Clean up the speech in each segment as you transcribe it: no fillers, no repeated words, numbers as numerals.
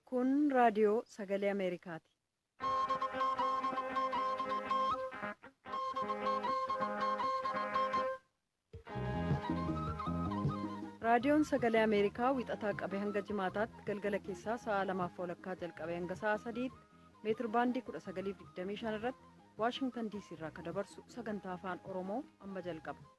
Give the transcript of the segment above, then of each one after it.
Kun raadiyoo sagalee Ameerikaati. Raadiyoon sagalee Ameerikaa wixataa qabee hanga jimaataatti galgala keessaa sa'a lamaaf walakkaa jalqabee hanga sa'a sadiitti meetir baandii 1925 irratti Waashingtan DC irraa kan dabarsu sagantaa afaan Oromoo amma jalqaba.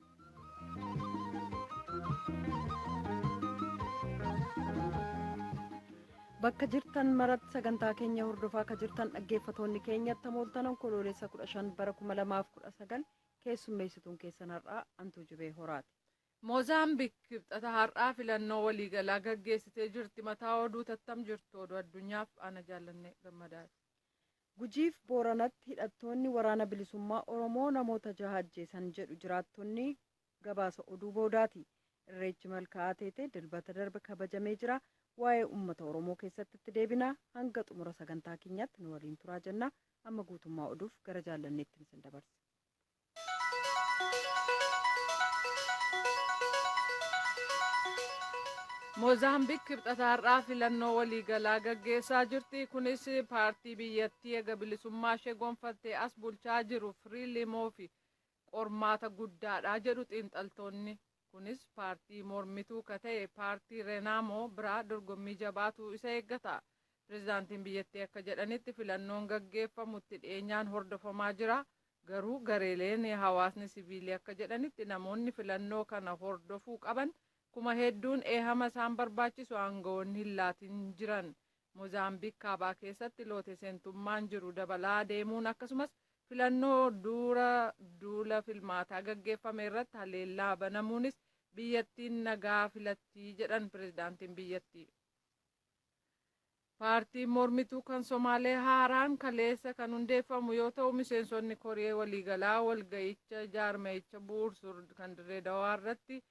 Bakka jirtan maratti sagantaa keenya hordofaa akka jirtan dhaggeeffatoonni keenyatti mooltan onkoloolessa 15 bara 2019 keessummeessituun keessan har'aa Antuu Jibee Horaati. Moozaambiik kibxata har'aa filannoo waliigalaa gaggeessitee jirti. Mataa oduu tattam jirtu oduu addunyaaf ana jaallanne gammadaati. Gujiif Booranatti hidhattoonni waraana bilisummaa Oromoo namoota jaha ajjeesan jedhu jiraattonni gabaasa oduu boodaati. Irreechi malkaa teetee dilbata darbe kabajamee jira. Waa'ee uummata Oromoo keessatti itti deebinaa hanga xumura sagantaa keenyaatti nu waliin turaa jenna. Amma guutummaa oduuf gara jaallanneetti isin dabarsa. Moozaambiik kibxata har'aa filannoo waliigalaa gaggeessaa jirti. Kunis paartii biyyattii eega bilisummaa ishee gonfattee as bulchaa jiru Firiilimoo fi qormaata guddaadha jedhu xiinxaltoonni. Kunis paartii mormituu ka ta'e paartii Renaamoo biraa dorgommii jabaatu isa eeggata. Pireezidaantiin biyyattii akka jedhanitti filannoon gaggeeffamutti dhiyeenyaan hordofamaa jira. Garuu gareeleen hawaasni siviilii akka jedhanitti namoonni filannoo kana hordofuu qaban kuma hedduun eehama isaan barbaachisu aangawoonni hin laatin jiran. Moozaambiik kaabaa keessatti loote seentummaan jiru dabalaa deemuun akkasumas filannoo dura duula filmaataa gaggeeffame irratti haleellaa banamuunis biyyattiin nagaa filattii jedhan pireezidaantiin biyyattii. Paartiin mormituu kan Somaalee haaraan kaleessa kan hundeeffamu yoo ta'u miseensonni koree waliigalaa walga'icha jaarmeecha bu'uursu kan dirree dawaa irratti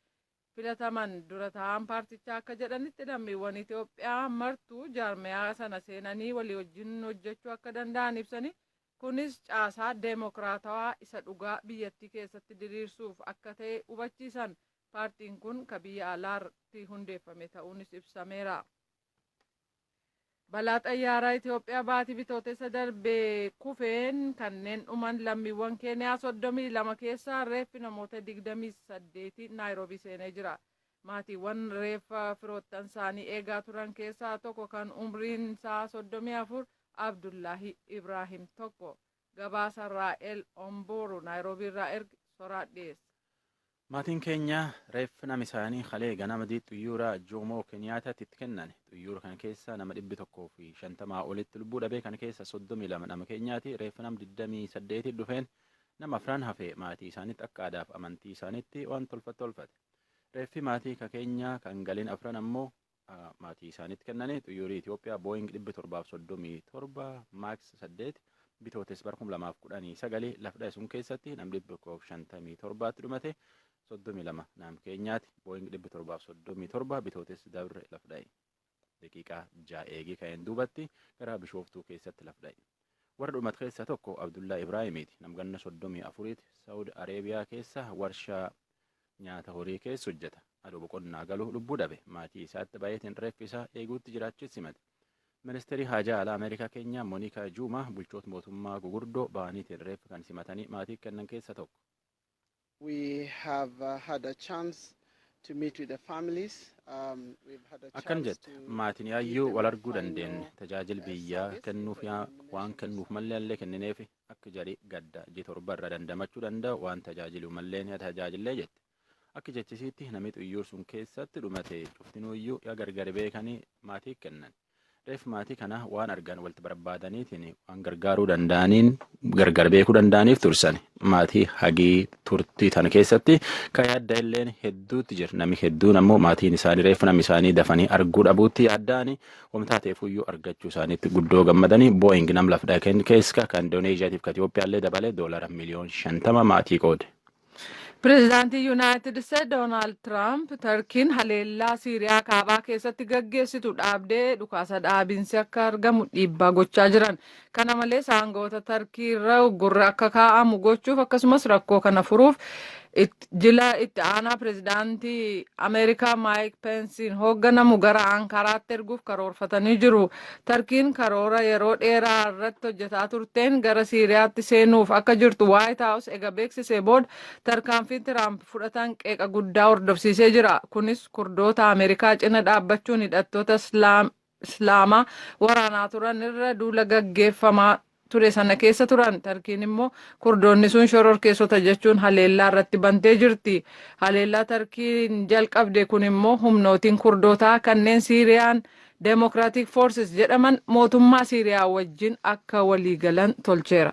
filataman dura ta'an paartichaa akka jedhanitti lammiiwwan Itoophiyaa martuu jaarmeyaa sana seenanii walii wajjin hojjechuu akka danda'an ibsanii kunis caasaa deemokiraatawaa isa dhugaa biyyattii keessatti diriirsuuf akka ta'e hubachiisan paartiin kun ka biyya alaatti hundeeffame ta'uunis ibsameera. Balaa xayyaaraa Itoophiyaa baatii bitootessa darbee kufeen kanneen dhuman lammiiwwan Keeniyaa 32 keessaa reeffi namoota 28 Naayiroobii seenee jira. Maatiiwwan reeffa firoottan isaanii eegaa turan keessaa tokko kan umriin isaa 34 Abdullaahi Ibraahim tokko. Gabaasa Raa'el Omboru Naayiroobii irraa erge soraa dhiyeessa. Maatiin keenya reeffi nama isaanii kalee ganama xiyyoora Joomoo Keniyaataatti itti kennan. Xiyyoora kana keessa nama 150 olitti lubbuu dhabee kana keessa 32 nama keenyaati. Reeffi nama 28 dhufeen nama afran hafe maatii isaaniitti akka aadaaf amantii isaaniitti waan tolfate tolfate. Reeffi maatii ka keenyaa kan galiin afran ammoo maatii isaaniitti kennani. Xiyyoorri Itoophiyaa Booying 737 Maaks 8 bitootes bara 2019 lafa sun keessatti namni 157 dhumate. 32 nam keenyaati. Booying 737 bitootes dabre laf dha'e. Daqiiqaa 6 eegee ka'een duubatti gara Bishooftuu keessatti laf dha'e. Warra dhumate keessa tokko Abdullaa Ibraahimiiti. Namganna 34ti Saawud Areebiyaa keessa warshaa nyaata horii keessa hojjeta. Aduu boqonnaa galuu lubbuu dhabe. Maatii isaatti baay'eetiin reeffi isaa eeguutti jiraachis himate. Ministeerri haajaa alaa Ameerikaa keenyaa Moonikaa Juumaa bulchoota mootummaa gugurdoo ba'aniitiin reeffa kan simatanii maatii kennan keessa tokko. We have had a chance to meet with the families. We've had a Akkan chance jette to maatiin give yaayyuu them wal a arguu dandeenye final tajaajila biyyaa service kennuuf before yaa the waan nomination kennuuf mallee illee kennineef akka jarii gadda ji torba irra dandamachuu danda'u waan tajaajilu mallee ni tajaajillee jette. Akka jechisiitti namni xiyyoor sun keessatti dhumate cuftinuuyyuu yaa gargar beekanii maatii kennan. Reef maatii kana waan argan walitti barbaadaniitiin waan gargaaruu danda'aniin gargar beekuu danda'aniif tursan. Maatii hagii turtii tan keessatti kan yaadda illeen hedduutti jira. Namni hedduun ammoo maatiin isaanii reeffa namni isaanii dafanii arguu dhabuutti yaadda'anii wamtaateefuyyuu argachuu isaaniitti guddoo gammadanii Booying nam laf dhaqeen keessa kan Indoneeziyaatiif kan Itiyoophiyaallee dabalee doolara miliyoon 50 maatii qoode. Pireezidaantii Yuunaayitid Isteetsi Doonaald Tiraamp Tarkiin haleellaa Siiriyaa kaabaa keessatti gaggeessitu dhaabdee dhukaasa dhaabinsi akka argamu dhiibbaa gochaa jiran. Kana malees aangawoota Tarkii irra uggurri akka kaa'amu gochuuf akkasumas rakkoo kana furuuf Jila itti aanaa pireezidaantii Ameerikaa Maayik Peensiin hoogganamu gara Ankaraatti erguuf karoorfatanii jiru. Tarkiin karoora yeroo dheeraa irratti hojjetaa turteen gara Siiriyaatti seenuuf akka jirtu Waayit Haawus ega beeksisee booda tarkaanfiin Tiraamp fudhatan qeeqa guddaa hordofsiisee jira. Kunis Kurdoota Ameerikaa cina dhaabbachuun hidhattoota Islaamaa waraanaa turan irra duula gaggeeffamaa ture sana keessa turan. Tarkiin immoo Kurdoonni sun shororkeessota jechuun haleellaa irratti bantee jirti. Haleellaa Tarkiin jalqabde kun immoo humnootiin Kurdootaa kanneen Siiriyaan Democratic Forces jedhaman mootummaa Siiriyaa wajjin akka waliigalan tolcheera.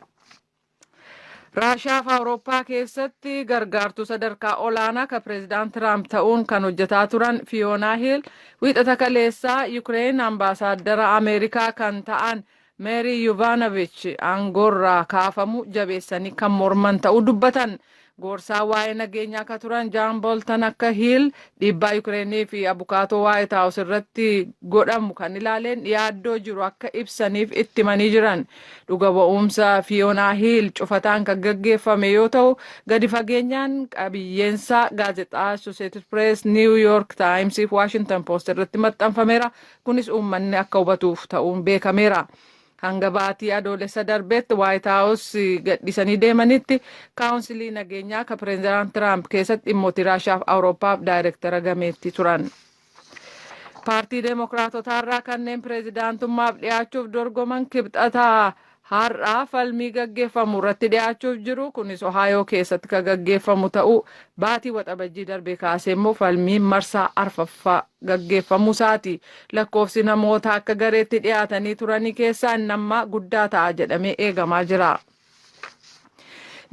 Raashaa fi Awurooppaa keessatti gargaartuu sadarkaa olaanaa kan pireezidaant Tiraamp ta'uun kan hojjetaa turan Fiyoonaa Hiil Wiixata kaleessaa Yukireen ambaasaaddara Ameerikaa kan ta'an Meerii Yuvanovich aangoorraa kaafamu jabeessanii kan morman ta'uu dubbatan. Gorsaa waa'ee nageenyaa akka turan Jaan Booltan akka Hiil dhiibbaa Yukireenii fi abukaatoo Waayit Haawus irratti godhamu kan ilaaleen yaaddoo jiru akka ibsaniif itti himanii jiran. Dhuga ba'umsa Fiyoonaa Hiil cufataan kan gaggeeffame yoo ta'u, gadi fageenyaan qabiyyeensaa gaazexaa Associated Press, New York Times fi Washington Post irratti maxxanfameera. Kunis uummanni akka hubatuuf ta'uun beekameera. Hanga baatii Adoolessa darbeetti Waayit Haawus gadhiisanii deemanitti kaawunsilii nageenyaa akka pireezidaant Tiraamp keessatti dhimmoota Raashaaf Awurooppaaf daayirektara gameettii turan. Paartii Deemokiraatotaa kanneen pireezidaantummaaf dhiyaachuuf dorgoman Kibxataa har'aa falmii gaggeeffamu irratti dhiyaachuuf jiru. Kunis Ohaayoo keessatti kan gaggeeffamu ta'uu, baatii Waxabajjii darbee kaasee immoo falmiin marsaa arfaffaa gaggeeffamuu isaati. Lakkoofsi namoota akka gareetti dhiyaatanii turanii keessaa inni ammaa guddaa ta'a jedhamee eegamaa jira.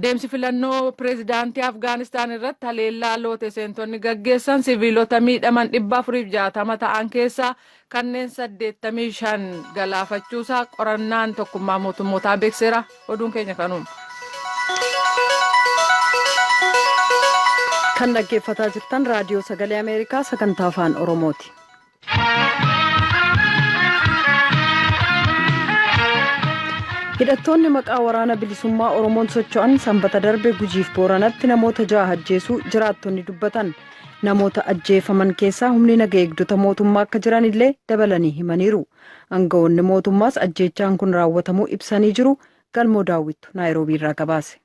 Deemsi filannoo pireezidaantii Afgaanistaan irratti haleellaa loote seentonni gaggeessan siviilota miidhaman 460 ta'an keessaa kanneen 85 galaafachuusaa qorannaan Tokkummaa Mootummootaa beekseera. Oduun keenya kanuma. Kan dhaggeeffataa jirtan Raadiyoo Sagalee Ameerikaa sagantaa Afaan Oromooti. Hidhattoonni maqaa Waraana Bilisummaa Oromoon socho'an Sanbata darbe Gujiif Booranatti namoota ja'a ajjeesuu jiraattonni dubbatan. Namoota ajjeefaman keessaa humni naga eegdota mootummaa akka jiran illee dabalanii himaniiru. Aangawoonni mootummaas ajjeechaan kun raawwatamuu ibsanii jiru. Galmoo Daawwittu Naayiroobii irraa gabaase.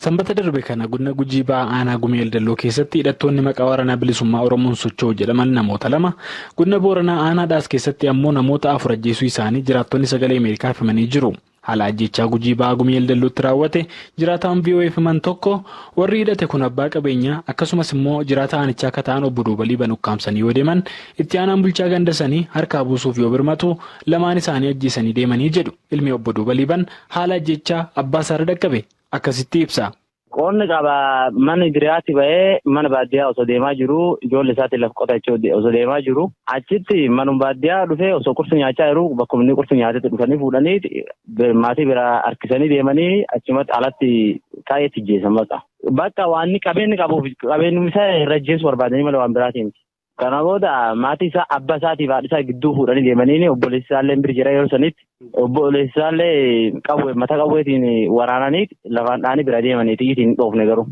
Sanbata darbe kana godina Gujii Ba'aa aanaa Gumeel Dalloo keessatti hidhattoonni maqaa Waraanaa Bilisummaa Oromoon socho'u jedhaman namoota lama, godina Booranaa aanaa Dhaas keessatti ammoo namoota afur ajjeesuu isaanii jiraattonni Sagalee Ameerikaaf himanii jiru. Haala ajjechaa Gujii Ba'aa Gumeel Dallootti raawwate jiraataan VOA himan tokko, warri hidhate kun abbaa qabeenyaa akkasumas immoo jiraataa aanichaa akka ta'an obbo Duubalii Banukkaamsanii yoo deeman, itti aanaan bulchaa ganda sanii harkaa buusuuf yoo birmatu lamaan isaanii ajjeesanii deemanii jedhu. Ilmi obbo Duubalii Ban haala ajjechaa abbaa isaarra dhaqqabe akkasitti ibsa. Qonni qaba, mana hiriyaatti ba'ee mana baadiyyaa osoo deemaa jiru, ijoollee isaatti lafa qotachuu osoo deemaa jiru, achitti manuma baadiyyaa dhufee osoo qursi nyaachaa jiru, bakkuma inni qursi nyaatetti dhufanii fuudhanii maatii biraa harkisanii deemanii achumatti alatti taa'eetti jeessan bakka. Bakka waan inni qabeenyi qabuuf qabeenyi isaa irra jeessu barbaadanii malee waan biraatiin. Kana booda maatii isaa, abbaa isaatiif haadha isaa gidduu fuudhanii deemanii, obboleessi isaallee bira jira yeroo sanitti, obboleessi isaallee qawwee mata qawweetiin waraananii lafaan dhaanii bira deemanii, xiyyiitiin hin dhoofne garuu.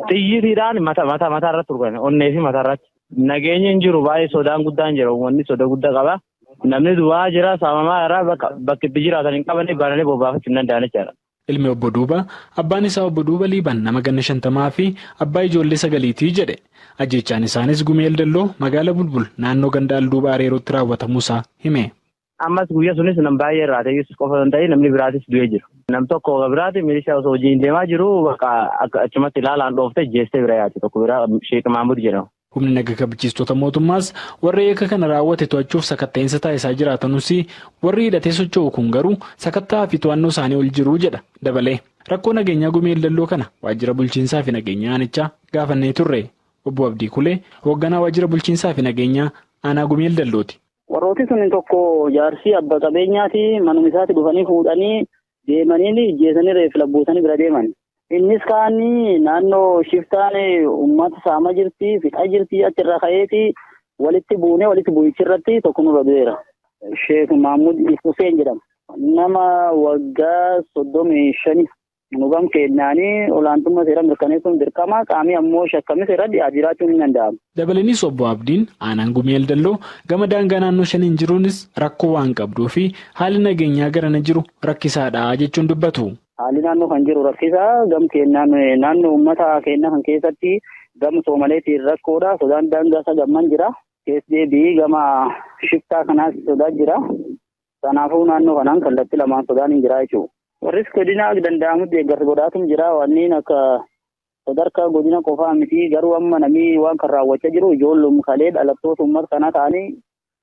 Xiyyiitiidhaan mata mata mataa irratti urgan, onnee fi mataa irratti. Nageenyi hin jiru, baay'ee sodaan guddaan jira, uummanni soda guddaa qaba. Namni du'aa jira, saamamaa jira, bakka itti jiraatan hin qabanii bananii bobbaafachuu hin danda'an jechaadha. Ilmi obbo Duuba abbaan isaa obbo Duuba Liiban nama ganna 50 fi abbaa ijoollee sagaliitii jedhe. Ajjechaan isaanis Gumeel Dalloo magaalaa Bulbul naannoo ganda Alduuba Areerootti raawwatamuusaa hime. Ammas guyyaa sunis nam baay'ee irraa ta'e qofa hin ta'in, namni biraatis du'ee jira. Nam tokko biraati milishaa osoo hojiin deemaa jiru bakka achumatti ilaalaan dhooftee jeestee bira yaati, tokko biraa Sheek Mahmud jedhama. Humni naga kabachiistota mootummaas warra yakka kana raawwate to'achuuf sakatta'insa taasisaa jiraatanus, warri hidhatee socho'u kun garuu sakatta'aa fi to'annoo isaanii ol jiru jedha dabalee. Rakkoo nageenyaa Gumeel Dalloo kana waajjira bulchiinsaa fi nageenyaa aanichaa gaafannee turre. Obbo Abdii Kulee hoogganaa waajjira bulchiinsaa fi nageenyaa aanaa Gumeel Dallooti. Warrooti sun tokko jaarsii abbaa qabeenyaati, manuma isaatti dhufanii fuudhanii deemanii ijjeesanii reeffa labbuusanii bira deeman. Innis kaanii naannoo shiftaan uummata saama jirti, fixaa jirti, achirra ka'eeti walitti buunee walitti bu'ichirratti tokko nurra du'eera. Sheek Mahmud Hussein jedhama. Nama waggaa 35. Nu gam kennaanii olaantummaa seera mirkaneessuun dirqama qaamni ammoo shakkame seera dhiyaa jiraachuun hin danda'amu. Dabalaniis obbo Abdiin aanaan Gumii Eldalloo gama daangaa naannoo shaniin jiruunis rakkoo waan qabduu fi haalli nageenyaa garana jiru rakkisaadha jechuun dubbatu. Haalli naannoo kan jiru rakkisaa gam kennaan naannoo uummata kennaa kan keessatti gama Soomaleetiin rakkoodha. Sodaan daangaa isa gamman jira. Keessi gama shiftaa kanaas sodaa jira. Kanaafuu naannoo kanaan kallattii lamaan sodaan hin jira jechuudha. Warris godina danda'amutti deeggarsa godhaatum jira. Wanneen akka sadarkaa godina qofaa miti garuu amma namni waan kan raawwachaa jiru ijoollum kalee dhalattoota uummata kanaa ta'anii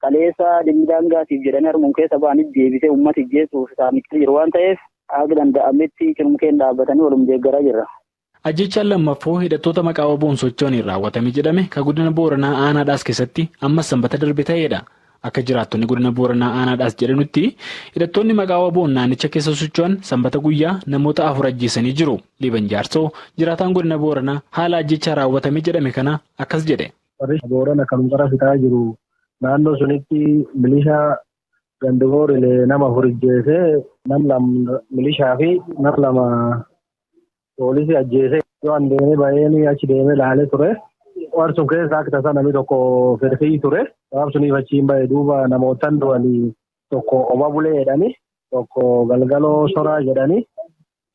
kaleessa dhimmi daangaatiif jedhanii harmuun keessa ba'anii deebisee uummata ijjeessuuf saamichaa jiru waan ta'eef akka danda'ametti cirmukeen dhaabbatanii walum deeggaraa jirra. Ajjechaan lammaffoo hidhattoota maqaa WBO'n socho'aniin raawwatame jedhame kan godina Booranaa Aanaadhaas keessatti ammas sanbata darbe ta'edha. Akka jiraattonni godina Booranaa Aanaadhaas jedhanutti hidhattoonni maqaa WBO'n naannicha keessa socho'an sanbata guyyaa namoota 4 ajjeesanii jiru. Liban Jaarsoo jiraataan godina Booranaa haala ajjechaa raawwatame jedhame kana akkas jedhe. Warri Boorana kan gara fitaa jiru naannoo sunitti milishaa gandigoorilee nama 4 ajjeesee nam 2 milishaa fi nam 2 poolisii ajjeesee yoo an deemee baay'een achi deemee laalee ture. Warri sun keessaa akka tasaa namni tokko firfii ture. Sabab suniif achiin bahee duuba namootaan du'anii tokko Oba Bulee jedhanii, tokko Galgaloo Soraa jedhanii,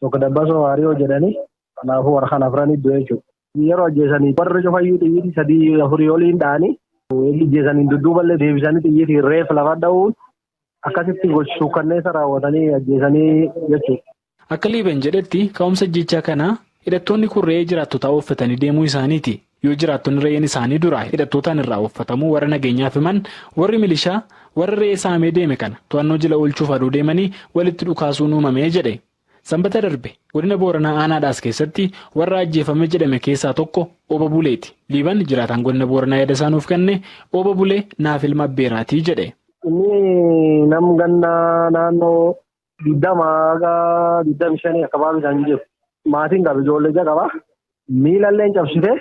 tokko Dabbasoo Waariyoo jedhanii. Kanaafuu warra kana afranii du'e jechuudha. Yeroo ajjeesanii warri cufayyuu xiyyiitii 3 4 oliin dha'anii ajjeesanii dudduuballee deebisanii xiyyiitii reef lafa dha'uun akkasitti suukkanneessa raawwatanii ajjeesanii jechuudha. Akka Liban jedhetti ka'umsa ajjechaa kanaa hidhattoonni kun re'ee jiraattotaa uffatanii deemuu isaaniiti. Yoo jiraattonni re'een isaanii dura hidhattootaan irraa uffatamuu warra nageenyaaf himan warri milishaa warra re'ee saamee deeme kana to'annoo jala oolchuuf aduu deemanii walitti dhukaasuun uumamee jedhe. Sanbata darbe godina Booranaa Aanaadhaas keessatti warra ajjeefame jedhame keessaa tokko Oba Buleeti. Liban jiraataan godina Booranaa yaada isaa nuuf kenne Oba Bulee naaf ilma abbeeraatii jedhe. Inni nam gannaa naannoo 20 25 akka baabisaan isaan jiru. Maatiin qaba ijoollee ija qaba. Miilallee hin cabsite,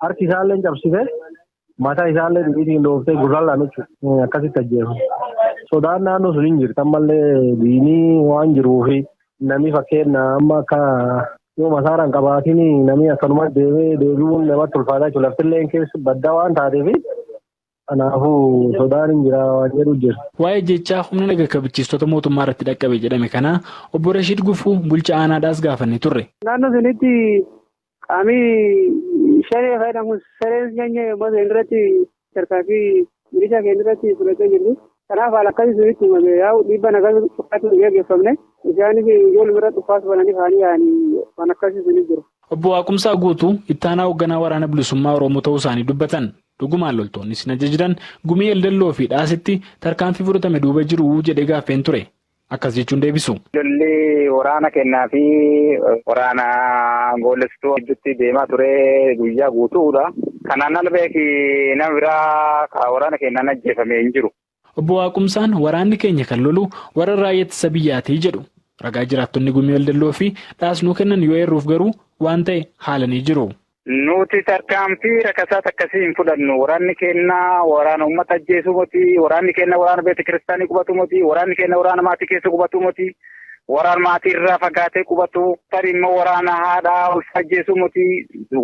harki isaallee hin cabsite, mataa isaallee dhiitiin dhooftee gurraan laan jechuudha. Akkasitti ajjeefamu. Sodaan naannoo sun hin jirtu. Ammallee diinii waan jiruufi namni fakkeenya amma akka yoo masaaraan qabaatiin namni akkanuma deemee deebi'uun namatti ulfaataa jechuudha. Laftillee keessa baddaa waan taateef kanaafuu sodaan hin jira waan jedhu jira. Waa'ee jechaa humna naga kabachiistota mootummaa irratti dhaqqabe jedhame kana obbo Rashiid Gufuu bulchaa aanaadhaas gaafanne turre. Naannoo sunitti qaamni sharee fayyadamu sareen nyaanyee yommuu irratti tarkaanfii milishaa keenya irratti fudhatee jirru. Kanaaf haala akkasii sunitti uumame yaa'u dhiibba nagaa dhufaatu hin gaggeeffamne isaanis ijoollee bira dhufaas bananii faanii yaa'anii waan akkasii suni jiru. Obbo Waaqumsaa Guutuu ittaanaa hoogganaa waraana bilisummaa Oromoo ta'uu isaanii dubbatan. Dhugumaan loltoonni sin ajajiran Gumii Eldalloo fi Dhaasitti tarkaanfii fudhatame duuba jiru jedhee gaaffeen ture. Akkas jechuun deebisu. Lolli waraana kennaa fi waraana goolestuu gidduutti deemaa ture guyyaa guutuudha. Kanaan ala beeki nama biraa waraana kennaan ajjeefamee hin jiru. Obbo Waaqumsaan waraanni keenya kan lolu warra raayyaa ittisa biyyaatii jedhu. Ragaa jiraattonni Gumii Eldalloo fi Dhaasnuu kennan yoo eerruuf garuu waan ta'e haalanii jiru. Nuti tarkaanfii rakkasaa akkasii hin fudhannu. Waraanni keenya waraana uummata ajjeesuu miti. Waraanni keenya waraana beeta kiristaanii qubatu miti. Waraanni keenya waraana maatii keessa qubatu miti. Waraana maatii irraa fagaatee qubatu. Tarii immoo waraana haadhaa ulfa ajjeesuu miti.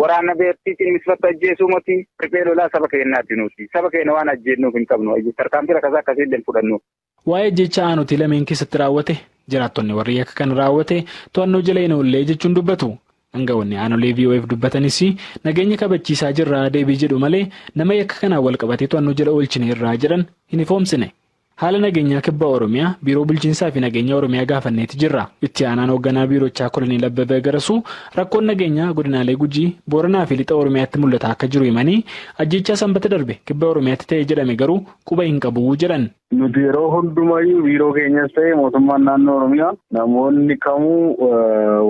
Waraana beertii cimmisfatu ajjeesuu miti. Riphee lolaa saba keenyaati nuti. Saba keenya waan ajjeennuuf hin qabnu. Tarkaanfii rakkasaa akkasii hin fudhannu. Waa'ee jecha aanutii lameen keessatti raawwate jiraattonni warri yakka kana raawwate to'annoo jala hin oollee jechuun dubbatu. Aangawoonni aanolee VOF dubbatanis nageenya kabachiisaa jirraa deebii jedhu malee nama yakka kanaan wal qabatee to'annoo jala oolchine irraa jedhan hin ifoomsine. Haala nageenyaa kibba Oromiyaa biiroo bulchiinsaa fi nageenya Oromiyaa gaafanneeti jirra. Itti aanaan hoogganaa biirochaa Koloneel Abbabee Garasuu rakkoon nageenyaa godinaalee Gujii, Booranaa fi Lixa Oromiyaatti mul'ataa akka jiru himanii ajjechaa sanbata darbe kibba Oromiyaatti ta'e jedhame garuu quba hin qabu jedhan. Nuti yeroo hundumayyuu biiroo keenyas ta'e mootummaan naannoo Oromiyaa namoonni kamuu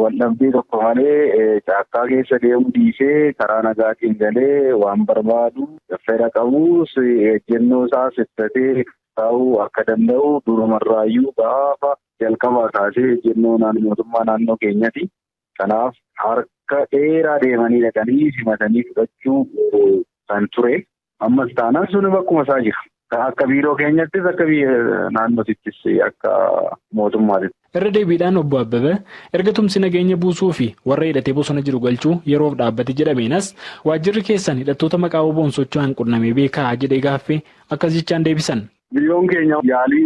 waldhabdee tokko malee caakkaa keessa deemuu dhiisee karaa nagaatiin galee waan barbaadu fedha qabus ejjennoo isaa sirratee taa'uu akka danda'u durumarraayyuu gaafa jalqabaa kaasee ejjennoo mootummaa naannoo keenyati. Kanaaf harka dheeraa deemanii dhaqanii simatanii fudhachuu kan ture. Ammas taanaan suni bakkuma isaa jira. Akka biiroo keenyattis akka biyya naannootittis akka mootummaattis. Irra deebiidhaan Obbo Abbabee erga tumsi nageenya buusuu fi warra hidhatee bosona jiru galchuu yeroof dhaabbate jedhameenas waajjirri keessan hidhattoota maqaa WBO'n socho'an qunnamee beekaa jedhee gaaffii akkas jechaan deebisan. Biiroon keenya yaalii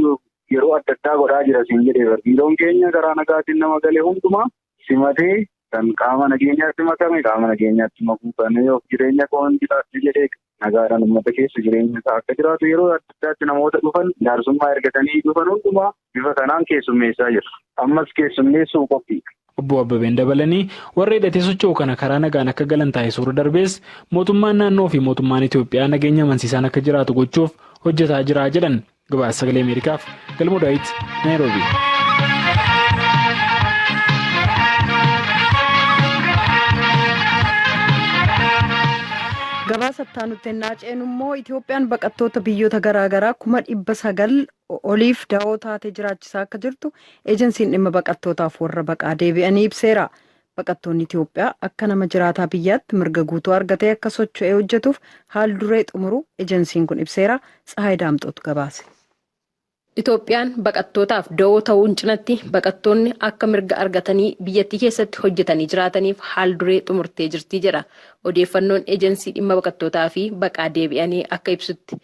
yeroo adda addaa godhaa jira siin jedhee biiroon keenya karaa nagaatiin nama galee hundumaa simatee kan qaama nageenyaatti makame qaama nageenyaatti makuu kan of jireenya koon jiraatu jedhee nagaadhaan uummata keessa jireenya isaa akka jiraatu yeroo adda addaatti namoota dhufan jaarsummaa ergatanii dhufan hundumaa bifa kanaan keessummeessaa jira. Ammas keessummeessuu qophii. Obbo Abbabeen dabalanii warra hidhatee socho'u kana karaa nagaan akka galan taasisuu darbees mootummaan naannoo fi mootummaan Itoophiyaa nageenya amansiisaan akka jiraatu gochuuf hojjetaa jira jedhan. Gabaasa Sagalee Ameerikaaf Galmoo Daawit, Naayiroobii. Gabaasa itti aanutti ceenu immoo Itoophiyaan baqattoota biyyoota garaagaraa 900,000 oliif da'oo taatee jiraachisaa akka jirtu ejensiin dhimma baqattootaaf warra baqaa deebi'anii ibseera. Baqattoonni Itoophiyaa akka nama jiraataa biyyaatti mirga guutuu argatee akka socho'ee hojjetuuf haal duree xumuru ejensiin kun ibseera. Tsahaay Daamxootu gabaase. Itoophiyaan baqattootaaf da'oo ta'uun cinatti baqattoonni akka mirga argatanii biyyattii keessatti hojjetanii jiraataniif haal duree xumurtee jirti jedha. Odeeffannoon ejensii dhimma baqattootaa fi baqaa deebi'anii akka ibsutti.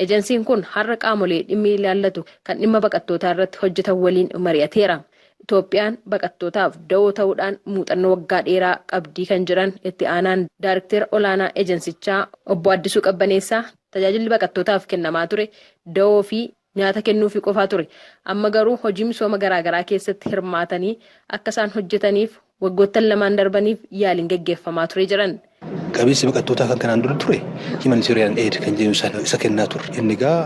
Ejensiin kun har'a qaamolee dhimmi ilaallatu kan dhimma baqattootaa irratti hojjetan waliin mari'ateera. Itoophiyaan baqattootaaf da'oo ta'uudhaan muuxannoo waggaa dheeraa qabdii kan jiran itti aanaan daariktera olaanaa ejensichaa obbo Addisuu Qabbaneessaa tajaajilli baqattootaaf kennamaa ture da'oo fi nyaata kennuufii qofaa ture. Amma garuu hojii misooma garaagaraa keessatti hirmaatanii akka isaan hojjetaniif waggoottan lamaan darbaniif yaaliin gaggeeffamaa ture jiran. Qabeessi baqattootaa kan kanaan dura ture humanitarian aid kan jennu isa kennaa turre. Inni egaa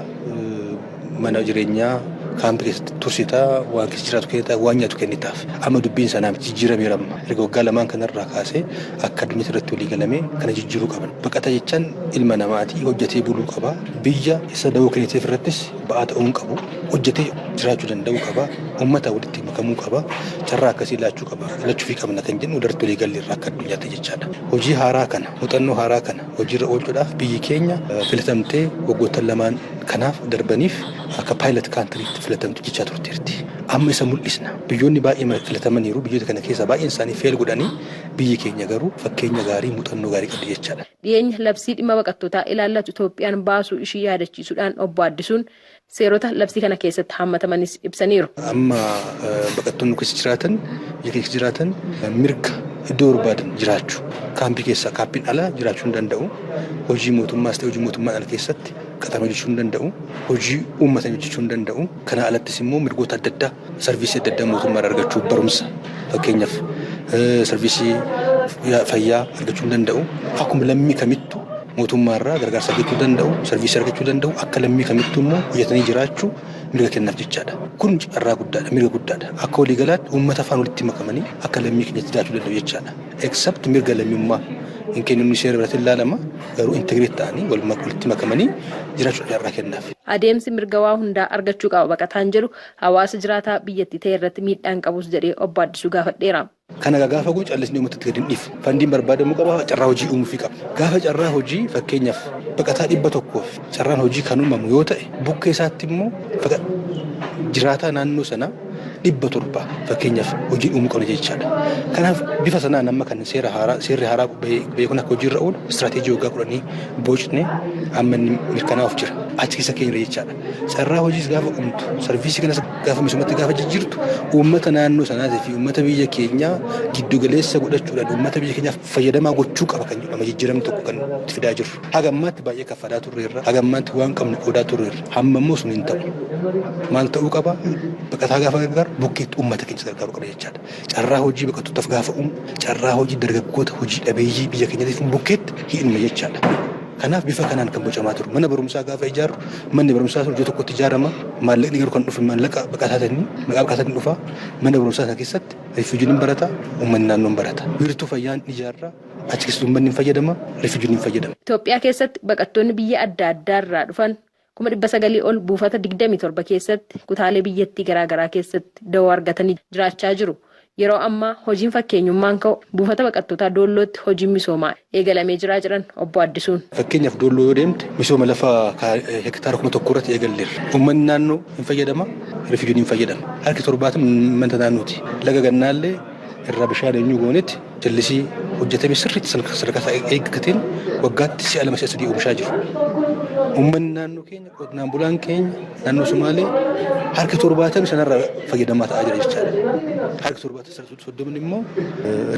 mana jireenyaa kaampii keessatti tursitaa waan keessa jiraatu kennitaa waan nyaatu kennitaaf. Amma dubbiin sanaa jijjiirameera amma. Erga waggaa lamaan kanarraa kaasee akka addunyaa irratti walii galamee kana jijjiiruu qaban. Baqata jechaan ilma namaatii hojjetee buluu qaba. Biyya isa da'oo kenniteef irrattis ba'aa ta'uu hin qabu. Hojjetee jiraachuu danda'uu qaba. Uummata walitti makamuu qaba. Carraa akkasii laachuu qaba. Lachuufii qabna kan jennu irratti walii galle irraa akka addunyaatti jechaadha. Hojii haaraa kana, muuxannoo haaraa kana hojiirra oolchuudhaaf biyyi keenya filatamtee waggoottan lamaan kanaaf darbaniif akka paayilot kaantiriitti filatamtu jechaa turteerti. Amma isa mul'isna. Biyyoonni baay'ee filatamaniiru. Biyyoota kana keessaa baay'een isaanii feel godhanii biyyi keenya garuu fakkeenya gaarii muuxannoo gaarii qabdi jechaadha. Dhiyeenya labsii dhimma baqattootaa ilaallatu Itoophiyaan baasuu ishii yaadachiisuudhaan obbo Addisuun seerota labsii kana keessatti hammatamanis ibsaniiru. Amma baqattoonni keessa jiraatan, biyya keessa jiraatan mirga iddoo barbaadan jiraachuu, kaampii keessaa kaampiin ala jiraachuu hin danda'u. Hojii mootummaas ta'e hojii mootummaan ala keessatti qaxarama hojjechuu hin danda'u. Hojii uummataa hojjechuu hin danda'u. Kana alattis immoo mirgoota adda addaa sarviisii adda addaa mootummaa argachuu barumsa fakkeenyaaf sarviisii fayyaa argachuu hin danda'u. Akkuma lammii kamittuu mootummaarraa gargaarsa argachuu danda'u, sarviisii argachuu danda'u, akka lammii kamittuu immoo hojjetanii jiraachuu mirga kennaaf jechaadha. Kun carraa guddaadha, mirga guddaadha. Akka waliigalaatti uummata afaan walitti makamanii akka lammii keenyatti jiraachuu danda'u jechaadha. Except mirga lammummaa hin kennu seera biratti ilaalama garuu integreet ta'anii walitti makamanii jiraachuu carraa kennaaf. Adeemsi mirga waa hundaa argachuu qaba baqataan jedhu hawaasa jiraataa biyyattii ta'e irratti miidhaan qabus jedhee obbo Addisuu gaafadheera. Kana gaafa kun callisnee uummatatti gadi hin dhiifne. Fandiin barbaadamuu qaba, carraa hojii uumuufii qaba. Gaafa carraa hojii fakkeenyaaf baqataa 100 carraan hojii kan uumamu yoo ta'e bukkee isaatti immoo jiraataa naannoo sanaa 700 fakkeenyaaf hojii uumuu qabna jechaadha. Kanaaf bifa sanaan amma kan seerri haaraa beekuun akka hojiirra oolu istiraatiijii waggaa 10 bocnee amma inni mirkanaa'uuf jira. Achi keessa keenya jechaadha. Carraa hojiis gaafa uumtu, sarviisii kanas gaafa misoomatti gaafa jijjiirtu uummata naannoo sanaatii fi uummata biyya keenyaa giddugaleessa godhachuudhaan uummata biyya keenyaaf fayyadamaa gochuu qaba kan jedhamu jijjiiramni tokko kan itti fidaa jirru. Haga ammaatti baay'ee kaffalaa turreerra. Haga ammaatti waan qabnu qoodaa turreerra. Hamma immoo sun hin ta'u. Maal ta'uu qaba? Baqataa gaafa gargaaru bukkeetti uummata keenya gargaaruu qaba jechaadha. Carraa hojii baqattootaaf gaafa uumu, carraa hojii dargaggoota hojii dhabeeyyii biyya keenyaatiif bukkeetti hi'inma jechaadha. Kanaaf bifa kanaan kan bocamaa turu. Mana barumsaa gaafa ijaarru, manni barumsaa sun iddoo tokkotti ijaarama. Maallaqni garuu kan dhufu maallaqa baqataatiin maqaa baqataatiin dhufa. Mana barumsaa sana keessatti rifuujiin hin barata, uummanni naannoo hin barata. Wiirtuu fayyaan ijaarra, achi keessatti uummanni hin fayyadama, rifuujiin hin fayyadama. Itoophiyaa keessatti baqattoonni biyya adda addaarraa dhufan 900,000 ol buufata 27 keessatti kutaalee biyyattii garaagaraa keessatti dawoo argatanii jiraachaa jiru. Yeroo ammaa hojiin fakkeenyummaan ka'u buufata baqattootaa Doollootti hojiin misoomaa eegalamee jira jedhan obbo Addisuun. Fakkeenyaaf Doolloo yoo deemte misooma lafa hektaara 1000 irratti eegalleerra. Uummanni naannoo hin fayyadama, rifiijuun hin fayyadama. Harki 70 uummata naannooti. Laga gannaallee irraa bishaan eenyu goonetti jallisii hojjetame sirriitti sadarkaa isaa eeggateen waggaatti si'a 2 si'a 3 oomishaa jiru. Uummanni naannoo keenya qonnaan bulaan keenya naannoo Sumaalee harki 70 sanarraa fayyadamaa ta'aa jira jechaadha. Harki 70 immoo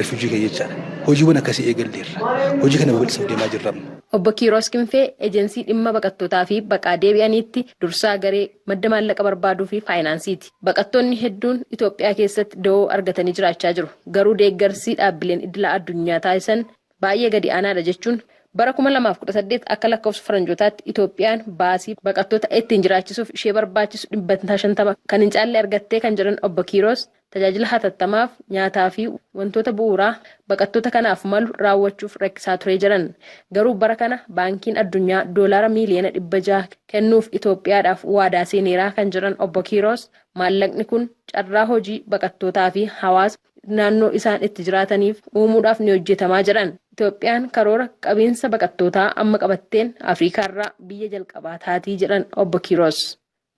rifiijii keenya jechaadha. Hojiiwwan akkasii eegalleerra. Hojii kana babal'isuuf deemaa jirra. Obbo Kiiroos Kinfee ejensii dhimma baqattootaa fi baqaa deebi'aniitti dursaa garee madda maallaqa barbaaduu fi faayinaansiiti. Baqattoonni hedduun Itoophiyaa keessatti da'oo argatanii jiraachaa jiru. Garuu deeggarsi dhaabbileen idila addunyaa taasisan baay'ee gadi aanaadha jechuun bara 2018 akka lakkoofsa faranjootaatti Itoophiyaan baasii baqattoota ittiin jiraachisuuf ishee barbaachisu 50% kan hin caalle argattee kan jedhan obbo Kiiroos tajaajila hatattamaaf nyaataa fi wantoota bu'uuraa baqattoota kanaaf malu raawwachuuf rakkisaa ture jedhan. Garuu bara kana baankiin addunyaa $600 miiliyoona kennuuf Itoophiyaadhaaf waadaa seeneeraa kan jedhan obbo Kiiroos maallaqni kun carraa hojii baqattootaa fi hawaasa naannoo isaan itti jiraataniif uumuudhaaf ni hojjetamaa jedhan. Itoophiyaan karoora qabiinsa baqattootaa amma qabatteen Afriikaarraa biyya jalqabaa taatii jedhan obbo Kiiroos.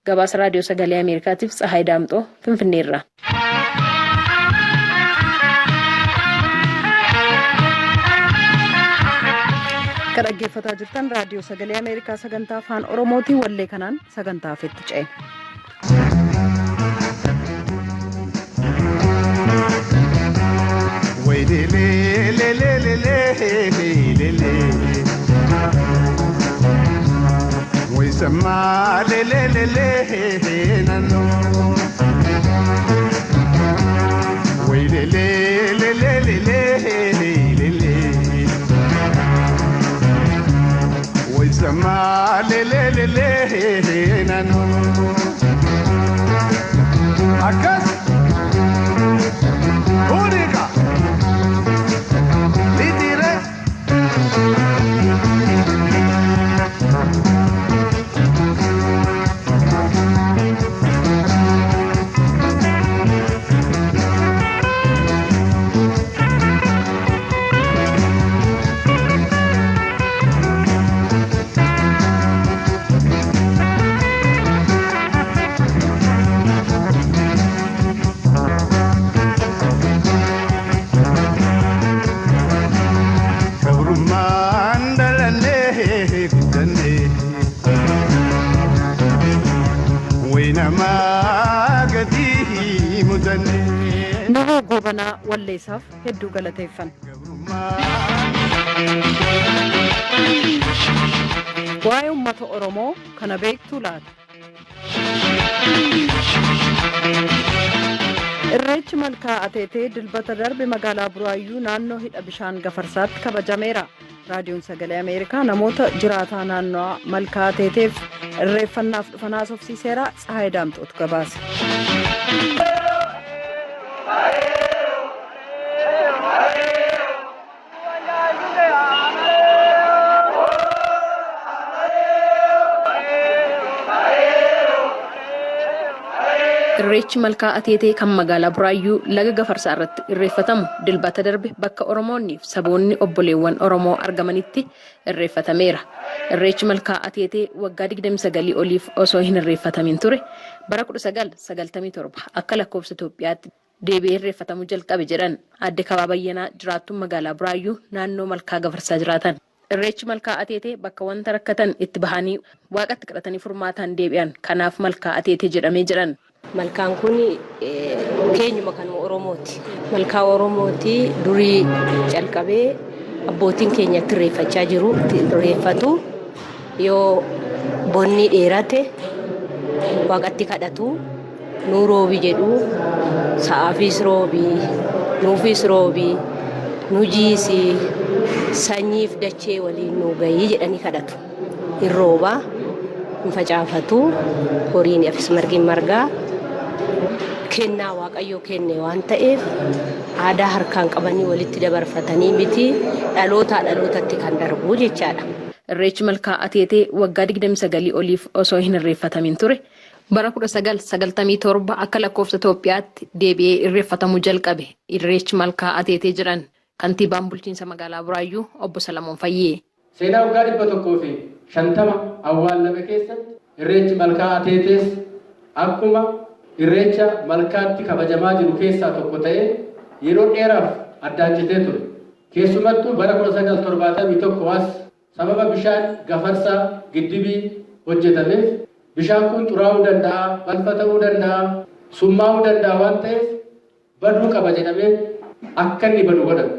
Gabaasa Raadiyoo Sagalee Ameerikaatiif Tsahaay Daamxoo Finfinneerra. Kan dhaggeeffataa jirtan Raadiyoo Sagalee Ameerikaa sagantaa Afaan Oromootiin wallee kanaan sagantaa hafetti ce'e. Akkas Unika Litire Nuhoo Gobanaa walleessaaf hedduu galateeffanna. Waa'ee uummata Oromoo kana beektuu laata? Irreechi Malkaa Ateetee dilbata darbe magaalaa Buraayyuu naannoo hidha bishaan Gafarsaatti kabajameera. Raadiyoon Sagalee Ameerikaa namoota jiraataa naannoo Malkaa Ateeteef irreeffannaaf dhufan haasofsiiseera. Tsahaay Daamxootu gabaase. Irreechi Malkaa Ateetee kan magaalaa Buraayyuu laga Gafarsaa irratti irreeffatamu dilbata darbe bakka Oromoonni fi saboonni obboleewwan Oromoo argamanitti irreeffatameera. Irreechi Malkaa Ateetee waggaa 29 oliif osoo hin irreeffatamin ture bara 1997 akka lakkoofsa Itoophiyaatti deebi'ee irreeffatamuu jalqabe jedhan Aadde Kabaa Bayyanaa jiraattuun magaalaa Buraayyuu naannoo Malkaa Gafarsaa jiraatan. Irreechi Malkaa Ateetee bakka wanta rakkatan itti bahanii waaqatti kadhatanii furmaataan deebi'an kanaaf Malkaa Ateetee jedhamee jedhan. Malkaan kun keenyuma kanuma Oromooti. Malkaa Oromooti durii calqabee abbootiin keenya itti irreeffachaa jiru, itti irreeffatu. Yoo bonni dheerate waaqatti kadhatu, nuu roobi jedhu, sa'aafis roobi, nuufis roobi, nu jiisi, sanyiif dachee waliin nuu gahii jedhanii kadhatu. Hin roobaa, hin facaafatu, horiin afis margi margaa. Kennaa Waaqayyoo kenne waan ta'eef aadaa harkaan qabanii walitti dabarfatanii miti dhalootaa dhalootatti kan darbu jechaadha. Irreechi Malkaa Ateetee waggaa 29 oliif osoo hin irreeffatamin ture Bara 1997 akka lakkoofsa Itoophiyaatti deebi'ee irreeffatamuu jalqabe Irreechi Malkaa Ateetee jedhan kantiibaan bulchiinsa magaalaa Buraayyuu obbo Salamoon Fayyee. Seenaa waggaa 150 awwaallame keessatti Irreechi Malkaa Ateetees akkuma Irreecha malkaatti kabajamaa jiru keessaa tokko ta'ee yeroo dheeraaf addaan citee ture. Keessumattuu bara 1971 as sababa bishaan gafarsaa giddibii hojjetameef bishaan kun xuraa'uu danda'a, balfa ta'uu danda'a, summaa'uu danda'a waan ta'eef baduu qaba jedhamee akka inni badu godhame.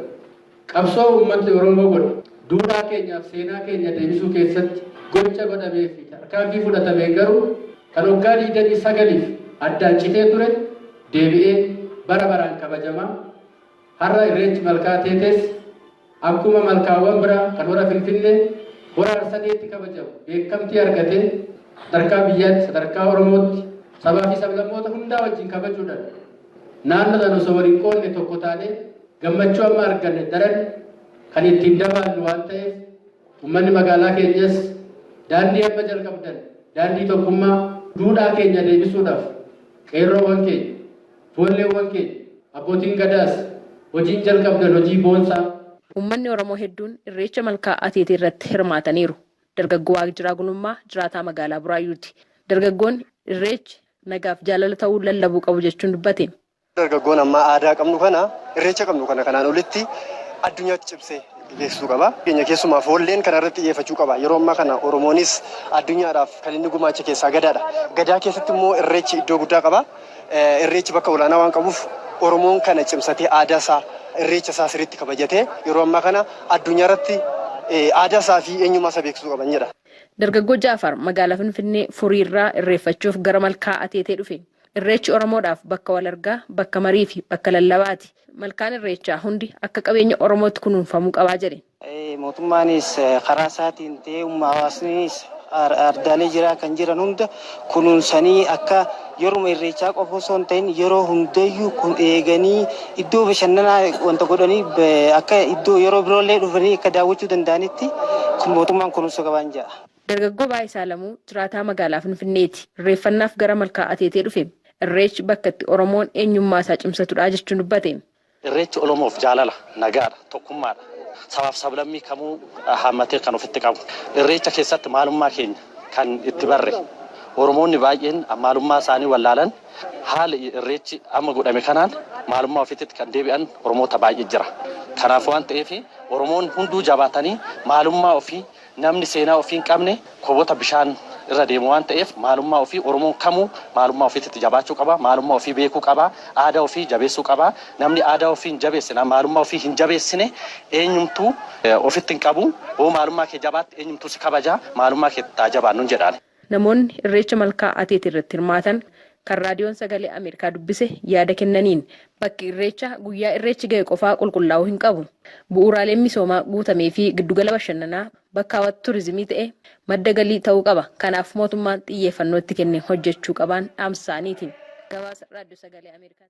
Qabsoo uummatni Oromoo godhe duudhaa keenyaaf seenaa keenya deebisuu keessatti gocha godhamee fi tarkaanfii fudhatameen garuu kan waggaa 29f addaan citee ture deebi'ee bara baraan kabajamaa. Har'a Irreechi Malkaa Ateetees akkuma malkaawwan biraa kan hora Finfinnee hora Harsadeetti kabajamu beekamtii argatee sadarkaa biyyaatti, sadarkaa Oromootti sabaa fi sablammoota hundaa wajjin kabajuudhaan naannoo sana osoo waliin qoodne tokko taanee gammachuu amma arganne daran kan ittiin dabaallu waan ta'eef uummanni magaalaa keenyas daandii amma jalqabdan daandii tokkummaa duudhaa keenya deebisuudhaaf qeerroowwan keenya, foolleewwan keenya, abbootiin gadaas hojiin jalqabdan hojii boonsaa. Uummanni Oromoo hedduun Irreecha Malkaa Ateetee irratti hirmaataniiru. Dargaggoo Waaqjiraa Gulummaa jiraataa magaalaa Buraayyuuti. Dargaggoon Irreechi nagaaf jaalala ta'uu lallabuu qabu jechuun dubbate. Dargaggoon ammaa aadaa qabnu kana, Irreecha qabnu kana kanaan olitti addunyaatti cimsee beeksisuu qaba. Keenya keessumaa foolleen kana irratti xiyyeeffachuu qaba. Yeroo ammaa kana Oromoonis addunyaadhaaf kan inni gumaache keessaa Gadaadha. Gadaa keessatti immoo Irreechi iddoo guddaa qaba. Irreechi bakka olaanaa waan qabuuf Oromoon kana cimsatee aadaa isaa, Irreecha isaa sirriitti kabajatee yeroo ammaa kana addunyaa irratti aadaa isaa fi eenyummaa isaa beeksisuu qaban jedha. Dargaggoo Jaafar magaalaa Finfinnee Furiirraa irreeffachuuf gara Malkaa Ateetee dhufe. Irreechi Oromoodhaaf bakka wal argaa, bakka marii fi bakka lallabaati. Malkaan Irreechaa hundi akka qabeenya Oromootti kunuunfamuu qabaa jedhe. Mootummaanis karaa isaatiin ta'ee hawaasnis ardaalee jiraa kan jiran hunda kunuunsanii akka yeruma Irreechaa qofa osoo hin ta'in yeroo hundayyuu kun eeganii iddoo bashannanaa wanta godhanii akka iddoo yeroo biroollee dhufanii akka daawwachuu danda'anitti mootummaan kunuunsuu qabaan jedha. Dargaggoo Baayisaa Lamuu jiraataa magaalaa Finfinneeti. Irreeffannaaf gara Malkaa Ateetee dhufe. Irreechi bakka itti Oromoon eenyummaa isaa cimsatudha jechuun dubbate. Irreechi Oromoof jaalala, nagaadha, tokkummaadha. Sabaaf sablammii kamuu haammatee kan ofitti qabu. Irreecha keessatti maalummaa keenya kan itti barre. Oromoonni baay'een maalummaa isaanii wallaalan haala Irreechi amma godhame kanaan maalummaa ofiitti kan deebi'an Oromoota baay'ee jira. Kanaaf waan ta'eef Oromoon hunduu jabaatanii maalummaa ofii namni seenaa ofii hin qabne kobota bishaan irra deemu waan ta'eef maalummaa ofii Oromoon kamuu maalummaa ofiitti jabaachuu qaba, maalummaa ofii beekuu qaba, aadaa ofii jabeessuu qaba. Namni aadaa ofii hin jabeessine, maalummaa ofii hin jabeessine eenyumtuu ofitti hin qabu. Hoo maalummaa kee jabaatti eenyumtuu si kabaja, maalummaa kee taa jabaannu jedhaan. Namoonni Irreecha Malkaa Ateetee irratti hirmaatan kan raadiyoon sagalee Ameerikaa dubbise yaada kennaniin bakki Irreechaa guyyaa Irreechi ga'e qofaa qulqullaa'uu hin qabu. Bu'uuraaleen misoomaa guutamee fi giddugala bashannanaa bakka hawwata turizimii ta'e madda galii ta'uu qaba. Kanaaf mootummaan xiyyeeffannoo itti kennee hojjechuu qabaan dhaamsa isaaniiti. Gabaasa raadiyoo sagalee Ameerikaa.